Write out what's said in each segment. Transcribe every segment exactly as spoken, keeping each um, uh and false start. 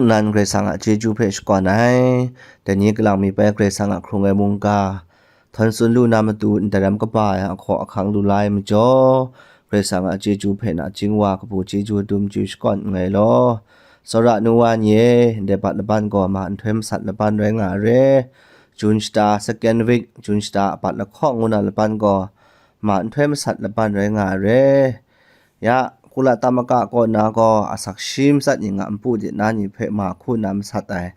Nan Karai Kasang a chyeju hpe shakawn ai. Dai ni kalang mi bai Karai Kasang a hkrung ai mungga htawn tsun lu na matu ndai ram kaba ai ahkaw ahkang lu la ai majaw, Karai Kasang a chyeju hpe nachying wa kabu chyeju dum chyu shakawn nngai law. Tsawra nu wa ni e, ndai bat laban gaw ma nhtoi masat laban rai nga ai re. Jun shata second week, Jun shata abat lahkawng ngu na laban gaw ma nhtoi masat laban rai nga ai re. Ya, Kula Tamaka kaw na gaw asak shi matsat ning a npu de na ni hpe ma hku na masat ai.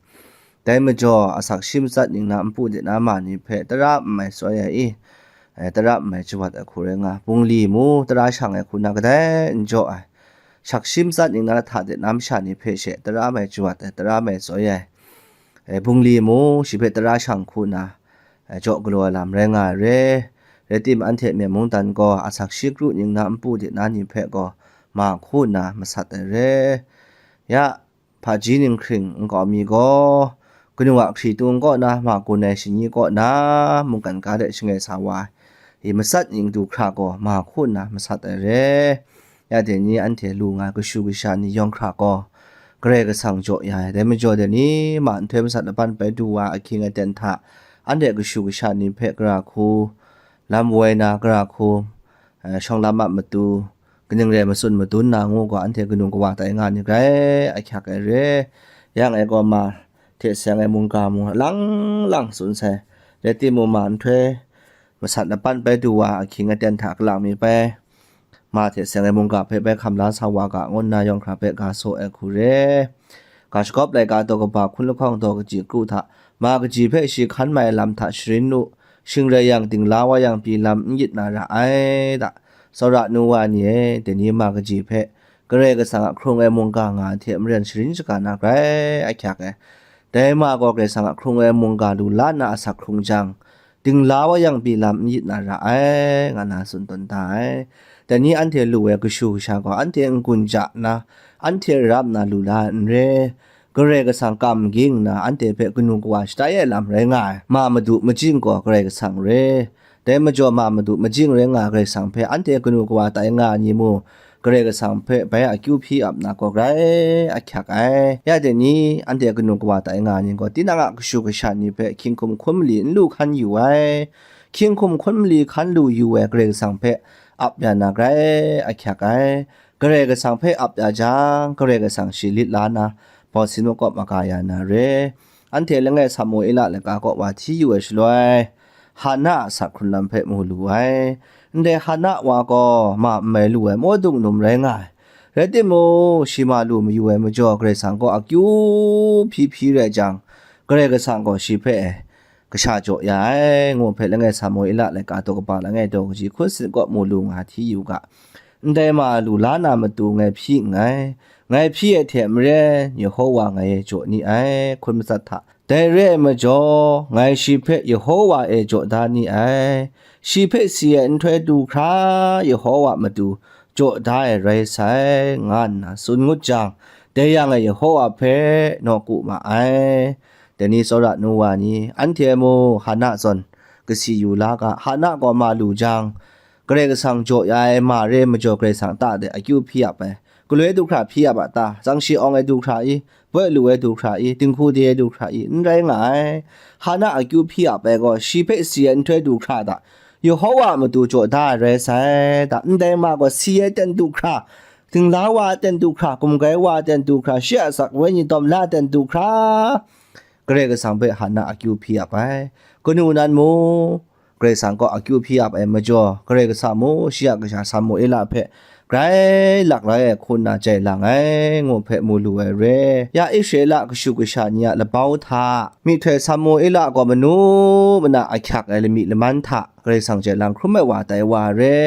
Dai majaw, asak shi matsat ning na npu de na ma ni hpe tara n mai tsoi ai i, eh, tara n mai chawat ai hku rai nga, bungli mu tara shang ai hku na kadai n jaw ai. Sak shi matsat ning na hta de na masha ni hpe she tara mai chawat ai, tara mai tsoi ai. Eh, bungli mu shi hpe tara shang hku na, eh, jaw galaw ai lam rai nga ai re. Rai timung, anhte Myen mungdan gaw asak shi kru ning na npu de na ni hpe gaw ma hku na masat ai re. Ya, hpaji ninghkring nkau mi gaw, kanu a hkritung kaw na ma gun ai shani kaw na mungkan ga de shangai sa wa ai, i matsat ning du hkra gaw ma hku nna masat ai re. Ya dai ni anhte lu nga ai kashu kasha ni yawng hkra gaw, Karai Kasang jaw ya ai. Dai majaw dai ni ma nhtoi masat laban bai du wa ahkying aten hta, anhte kashu kasha ni hpe gara hku, lam woi na gara hku, eh, shawng lam a matu, kaning rai matsun madun na ngu gaw, anhte kanu kawa tai nga ni grai ahkyak ai re. Yang e gaw ma hte seng ai mungga mung lang lang tsun sai. Rai timung, ma nhtoi masat laban bai du wa ahkying aten hta kalang mi bai, ma hte seng ai mungga hpe bai hkam la sa wa ga, ngu nna yawng hkra hpe ga saw ai hku re. Ga shagawp laika daw kaba hkun lahkawng daw kaji kru hta, ma kaji hpe shi hkan mai ai lam hta sharin lu, shing rai yang, dingla wa yang pyi lam n yit na ra ai da. Tsawra nu wa ni e, dai ni ma kaji hpe Karai Kasang a hkrung ai mungga nga ai hte maren sharin shaga na grai ahkyak ai. Dai ma gaw Karai Kasang a hkrung ai mungga lu la nna asak hkrung jang, dingla wa yang pyi lam n yit na ra ai, nga na tsun tawn da ai. Dai ni anhte lu ai kashu kasha gaw anhte n-gun ja nna, anhte rap nna lu la ai n re. Karai Kasang kam ging nna, anhte hpe kanu kawa shatai ai lam rai nga ai. Ma madu majing gaw Karai Kasang re. Dai majaw, ma madu majing rai nga ai Karai Kasang hpe anhte kanu kawa tai nga ai ni mu, Karai Kasang hpe bai akyu hpyi ap na gaw grai ahkyak ai. Ya dai ni, anhte kanu kawa tai nga ai ni gaw, tinang a kashu kasha ni hpe hkying hkum hkun mali n lu hkan yu ai. Hkying hkum hkun mali hkan lu yu ai Karai Kasang hpe ap ya na grai ahkyak ai. Karai Kasang hpe ap ya jang, Karai Kasang shi lit la na, bawsin makawp maga ya na re. Anhte langai Samuela laika kaw wa hti yu ai shaloi, Hana a sak hkrun lam hpe mu lu ai. Ndai Hana wa gaw ma n mai lu ai maw dung num rai nga ai. Rai timung, shi ma lu mayu ai majaw, Karai Kasang gaw akyu hpyi hpyi rai jang, Karai Kasang gaw shi hpe, kasha jaw ya ai, ngu hpe langai Samuela laika daw kaba langai daw kaji hkun sin kaw mu lu nga hti yu ga. Ndai ma lu la na matu ngai hpyi nngai. Ngai hpyi ai hte maren, Yehowa ngai e jaw ni ai, hkun matsat hta. Dai re ai majaw, ngai shi hpe Yehowa e jaw da ni ai. Shi hpe si ai nhtoi du hkra Yehowa matu jaw da ai rai sai, nga nna tsun ngut jang, dai yang e Yehowa hpe nawku ma ai. Dai ni tsawra nu wa ni, anhte mung Hana zawn kasi yu la ga. Hana gaw ma lu jang, Karai Kasang jaw ya ai ma re majaw, Karai Kasang ta de akyu hpyi ap ai. Galoi du hkra hpyi ap a ta? Tsang shi awng ai du hkra i, poi lu ai du hkra i, dinghku de ai du hkra i, n rai nga ai. Hana akyu hpyi ap ai gaw, shi hpe si ai nhtoi du hkra da, Yehowa a matu jaw da ai rai sai da. Ndai ma gaw si ai ten du hkra, dingla wa ai ten du hkra, gumgai wa ai ten du hkra, shi a asak wenyi dawm la ai ten du hkra, Karai Kasang hpe Hana akyu hpyi ap ai. Kanu nan mung, Karai Kasang kaw akyu hpyi ap ai majaw, Karai Kasang mung shi a kasha Samuela hpe grai lak lai ai hku nna jai lang ai, ngu hpe mu lu ai re. Ya Israela kashu kasha ni a labau hta, myihtoi Samuela gaw manu mana ahkyak ai lami laman hta Karai Kasang jai lang hkrum ai wa tai wa ai re.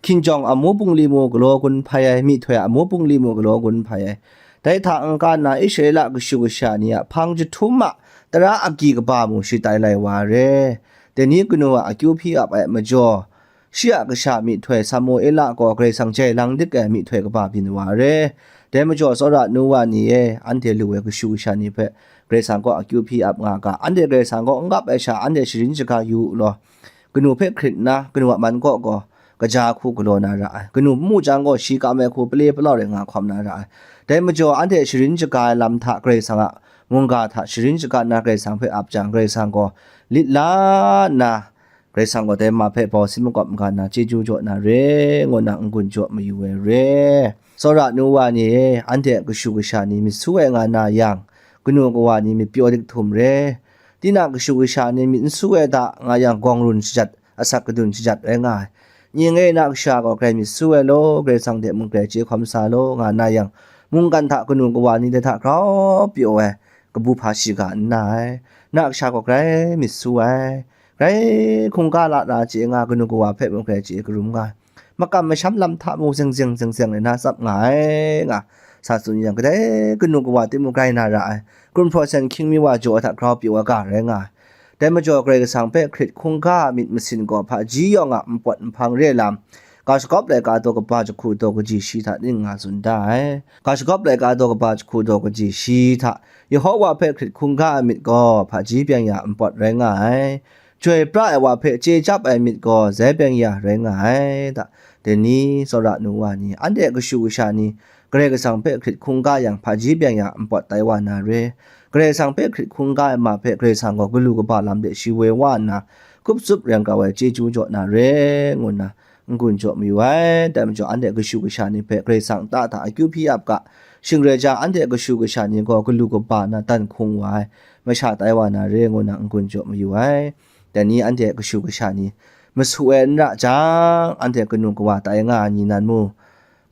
Hkinjawng amu bungli mu galaw gun hpai ai, myihtoi amu bungli mu galaw gun hpai ai. Dai hta n-ga nna Israela kashu kasha ni a hpang jahtum a tara agyi kaba mu shi tai lai wa ai re. Dai ni kanu a akyu hpyi ap ai majaw, shi a kasha myihtoi Samuela gaw Karai Kasang jai lang dik ai myihtoi kaba byin wa ai re. Dai majaw tsawra nu wa ni e, anhte lu ai kashu kasha ni hpe Karai Kasang kaw akyu hpyi ap nga ga, anhte Karai Kasang kaw n gap ai sha, anhte sharin shaga yu u law. Kanu hpe hkrit nna, kanu a man kaw gaw, kaja hku galaw na ra ai. Kanu n mu jang gaw, shi kam ai hku pale palau rai nga hkawm na ra ai. Dai majaw anhte sharin shaga ai lam hta Karai Kasang a mungga hta sharin shaga nna Karai Kasang hpe ap jang, Karai Kasang gaw lit la nna, Karai Kasang gaw dai ma hpe bau sin makawp maga nna chyeju jaw na re, ngu nna n-gun jaw mayu ai re. Tsawra nu wa ni e, anhte kashu kasha ni myit su ai nga na yang, kanu kawa ni myit pyaw dik htum re. Tinang kashu kasha ni myit n su ai ta nga yang, gawng run shajat, asak kadun shajat rai nga ai. Ning e na kasha gaw grai myit su ai law, Karai Kasang hte mung grai chye hkawm sa law, nga na yang, mungkan hta kanu kawa ni dai hta grau pyaw ai, kabu hpa shiga n na ai. Na kasha gaw grai myit su ai, grai hkungga la na chye nga, kanu kawa hpe mung grai chye karum nga ai. Makam masham lam hta mung zeng zeng zeng zeng rai na tsap nga ai, nga sa tsun yang, kadai kanu kawa timung grai na ra ai. Kun hpraw sen hkying mi wa jaw ai hta grau pyaw ai ga rai nga ai. Dai majaw Karai Kasang hpe hkrit hkungga a myit masin gaw hpaji yawng a npawt nhpang re lam, ga shagawp laika daw kaba jahku daw kaji shi hta ning nga tsun da ai. Ga shagawp laika daw kaba jahku daw kaji shi hta Yehowa hpe hkrit hkungga ai myit gaw hpaji byeng ya npawt rai nga ai. Chyoi pra ai wa hpe chye chyap ai myit gaw zai byeng ya rai nga ai. Da, dai ni, tsawra nu wa ni, anhte kashu kasha ni, Karai Kasang hpe hkrit hkungga yang, hpaji byeng ya npawt tai wa na re. Karai Kasang hpe hkrit hkungga ai ma hpe Karai Kasang gaw galu kaba lam de shi woi wa nna, hkup tsup rai grau ai chyeju jaw na re, ngu nna n-gun jaw mayu ai. Dai majaw anhte kashu kasha ni hpe Karai Kasang ta hta akyu hpyi ap ga, shing rai jang, anhte kashu kasha ni gaw galu kaba na dan hkung wa ai, masha tai wa na re, ngu nna n-gun jaw mayu ai. Dai ni anhte kashu kasha ni masu ai n ra jang, anhte kanu kawa tai nga ai ni nan mu,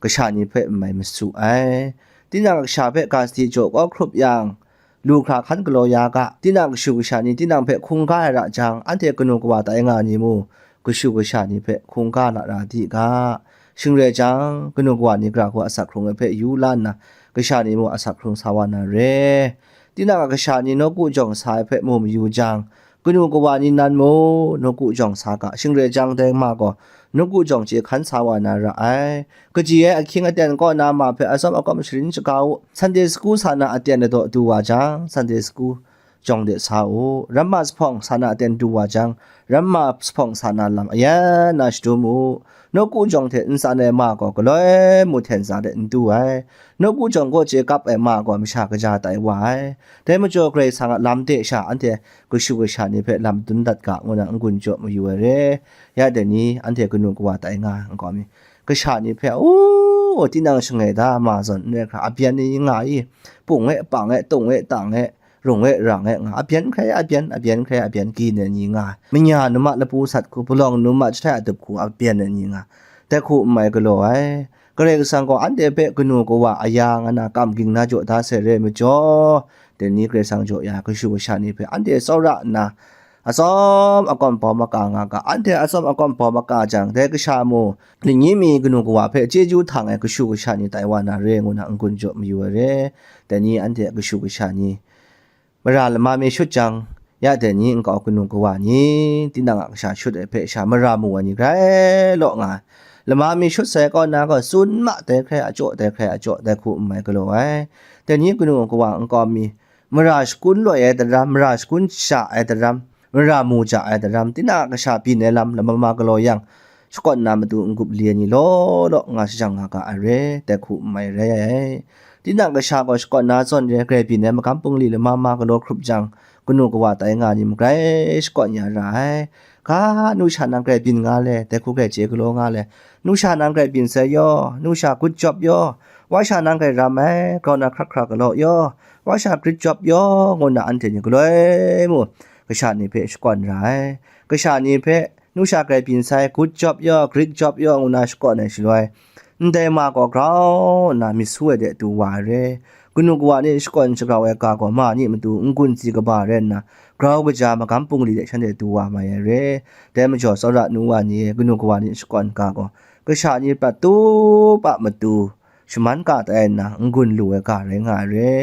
kasha ni hpe n mai masu ai. Tinang a kasha hpe ga sadi jaw kau hkrup yang, lu hkra hkan galaw ya ga. Tinang kashu kasha ni tinang hpe hkungga ai ra jang, anhte kanu kawa tai nga ai ni mu, kashu kasha ni hpe hkungga lara di ga. Shing rai jang, kanu kawa ni gara hku asak hkrung ai hpe yu la nna, kasha ni mu asak hkrung sa wa na re. Tinang a kasha ni nawku jawng sa ai hpe mu mayu jang, kanu kawa ni nan mu nawku jawng sa ga. Shing rai jang, dai ma gaw nawku jawng chye hkan sa wa na ra ai. Kaji ai ahkying aten kaw na ma hpe atsawm akawm sharin shaga u. Sunday school sa na aten ladaw du wa jang, Sunday school jawng de sa u. Ramma zuphpawng sa na aten du wa jang, ramma zuphpawng sa na lam ayan na shadum u. Nawku jawng hte ntsan ai ma gaw galoi mung hten za de n du ai. Nawku jawng kaw chye kap ai ma gaw masha kaja tai wa ai. Dai majaw Karai Kasang a lam de sha anhte kashu kasha ni hpe lam dun dat ga, ngu na n-gun jaw mayu ai re. Ya dai ni, anhte kanu kawa tai nga ai nkau mi, kasha ni hpe, u, tinang shangai da ma zawn n rai hkra, abyen ni nga i, pung e, pang e, tung e, tang e, rung e, rang e nga, abyen hkrai abyen, abyen hkrai abyen, gyi na ni nga ai. Manya num a lapu sat hku, palawng num a jahtai a dup hku, abyen na ni nga ai. Dai hku n mai galaw ai. Karai Kasang gaw anhte hpe kanu kawa aya nga na kam ging na jaw da sai re majaw, dai ni Karai Kasang jaw ya kashu kasha ni hpe anhte tsawra nna, atsawm akawm bau maka nga ga. Anhte atsawm akawm bau maka jang, dai kasha mu, ningyi mi kanu kawa hpe chyeju htang ai kashu kasha ni tai wa na re, ngu na n-gun jaw mayu ai re. Dai ni anhte kashu kasha ni mara lama mi shut jang, ya dai ni nkau kanu kawa ni, tinang a kasha shut ai hpe sha mara mu ai ni grai law nga ai. Lama mi shut sai kaw na gaw, tsun ma dai hkrai achyaw, dai hkrai achyaw, dai hku n mai galaw ai. Dai ni kanu kawa nkau mi, mara shakun loi ai daram, mara shakun sha ai daram, mara mu ja ai daram, tinang a kasha byin ai lam lama ma galaw yang, shakawn na matu n-gup li ai ni law law nga shajang nga ga ai re, dai hku n mai rai ai. Tinang kasha gaw shakawn na zawn re, grai byin ai magam bungli lama ma galaw hkrup jang, kanu kawa tai nga ni magrai shakawn ya ra ai. Ga, nu sha nang grai byin nga le, dai hku grai chye galaw nga le, nu sha nang grai byin sai yaw, nu sha good job yaw, wa sha nang grai ram ai, grau na hkrak hkra galaw yaw, wa sha great job yaw, ngu nna anhte ni galoi mu kasha ni hpe shakawn ra ai. Kasha ni hpe, nu sha grai byin sai, good job yaw, great job yaw, ngu nna shakawn ai shaloi, ndai ma gaw grau nna myit su ai de du wa ai re. Kanu kawa ni shakawn shagrau ai ga gaw ma ni matu n-gun tsi kaba rai nna, grau kaja magam bungli de shanhte du wa mai ai re. Dai majaw, tsawra nu wa ni e, kanu kawa ni shakawn ga gaw, kasha ni prat tup a matu shaman ka tai nna, n-gun lu ai ga rai nga ai re.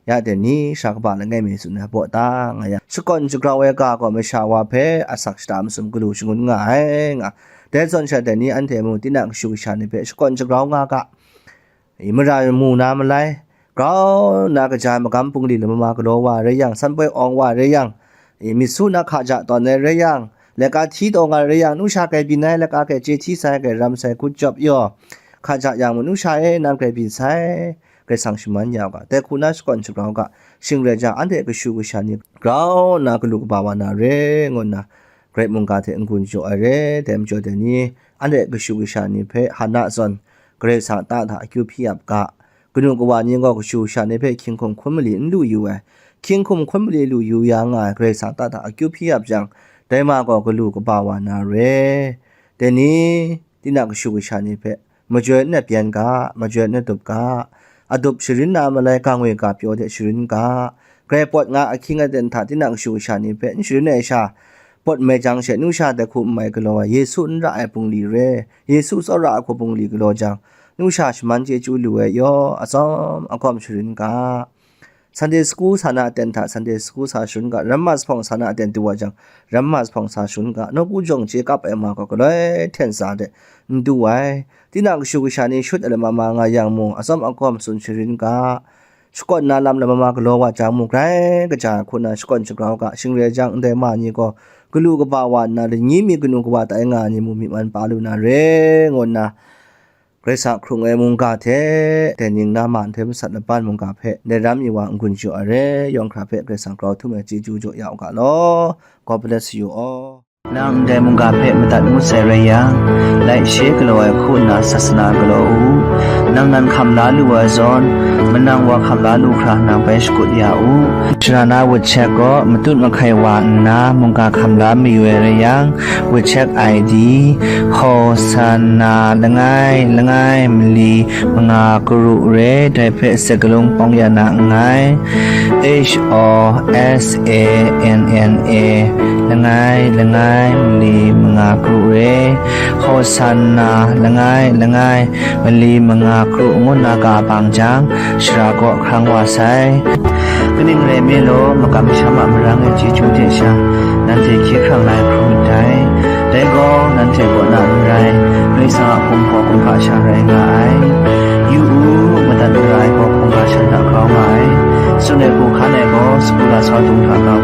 Ya dai ni, sara kaba langai mi tsun ai baw ta nga yang, shakawn shagrau ai ga gaw masha wa hpe asak shata masum galu shangun nga ai, nga. Dai zawn sha dai ni anhte mung tinang kashu kasha ni hpe shakawn shagrau nga ga. I, mara mu na malai, grau nna kaja ai magam bungli lama ma galaw wa rai yang, sanpoi awng wa rai yang, i, myit su na hkaja tawn ai rai yang, laika hti taw nga rai yang, nu sha grai byin ai, laika grai chye hti sai, grai ram sai, good job yaw. Hkaja yang mung, nu sha e, nang grai byin sai, Karai Kasang shaman ya u ga, dai hku na shakawn shagrau u ga, shing rai jang, anhte kashu kasha ni grau nna galu kaba wa na re, ngu nna, Karai mungga hte n-gun jaw ai re, dai majaw dai ni, anhte kashu kasha ni hpe Hana zawn Karai Kasang ta hta akyu hpyi ap ga, kanu kawa ni gaw kashu kasha ni hpe hkying hkum hkun mali n lu yu ai, hkying hkum hkun mali lu yu ya nga ai Karai Kasang ta hta akyu hpyi ap jang, dai ma gaw galu kaba wa na re, dai ni, tinang kashu kasha ni hpe, majoi n ap yan ga, majoi n atup ga, adup sharin na malai ga ngwi ga pyaw de sharin ga, grai pawt nga ahkying aten hta tinang kashu kasha ni hpe n sharin ai sha, pawt mai jang she, nu sha dai hku n mai galaw ai, Yesu n ra ai bungli re, Yesu tsawra ai hku bungli galaw jang, nu sha shaman chyeju lu ai yaw, atsawm agawm sharin ga. Sunday school sa na aten hta Sunday school sa sharin ga, ramma zuphpawng sa na aten du wa jang, ramma zuphpawng sa sharin ga, nawku jawng chye kap ai ma gaw galoi hten sa de n du ai. Tinang kashu kasha ni shut ai lama ma nga yang mung, atsawm agawm tsun sharin ga, shakawn na lam lama ma galaw wa jang mung, grai kaja ai hku na shakawn shagrau ga, shing rai jang, ndai ma ni gaw galu kaba wa nna, lani mi kanu kawa tai nga ai ni mung myi man pa lu na re, ngu nna, Karai Kasang hkrung ai mungga hte, dai ning na ma nhtoi masat laban mungga hpe, dai ram mi wa n-gun jaw ai re, yawng hkra hpe Karai Kasang grau htum ai chyeju jaw ya u ga law. God bless you all. Nang ndai mungga hpe madat ngut sai rai yang, laishe galaw ai hku nna sasana galaw u. Nang nan hkam la lu ai zawn, manang wa hkam la lu hkra nang bai shakut ya u. Sara na WeChat gaw matut mahkai wa nna mungga hkam la mayu ai rai yang, WeChat I D, Hosanna langai langai mali manga karu re, dai hpe sakalung pawng ya na nngai. H O S A N N A, langai langai mali manga karu re, Hosanna langai langai mali manga karu ngu nna ga bang jang, sara gaw hkrang wa sai. Kaning rai nme law, makam masham a marang ai chyeju hte sha, nanhte hkye hkrang la ai hkrum myit dai. Dai gaw, nanhte kaw na n rai, Karai Kasang a hkum gaw hkungga sha rai nga ai. Yu u, madat mara ai gaw hkungga sha hta grau nga ai. Tsun ai hku hkan ai gaw, sagu lasau dung hta grau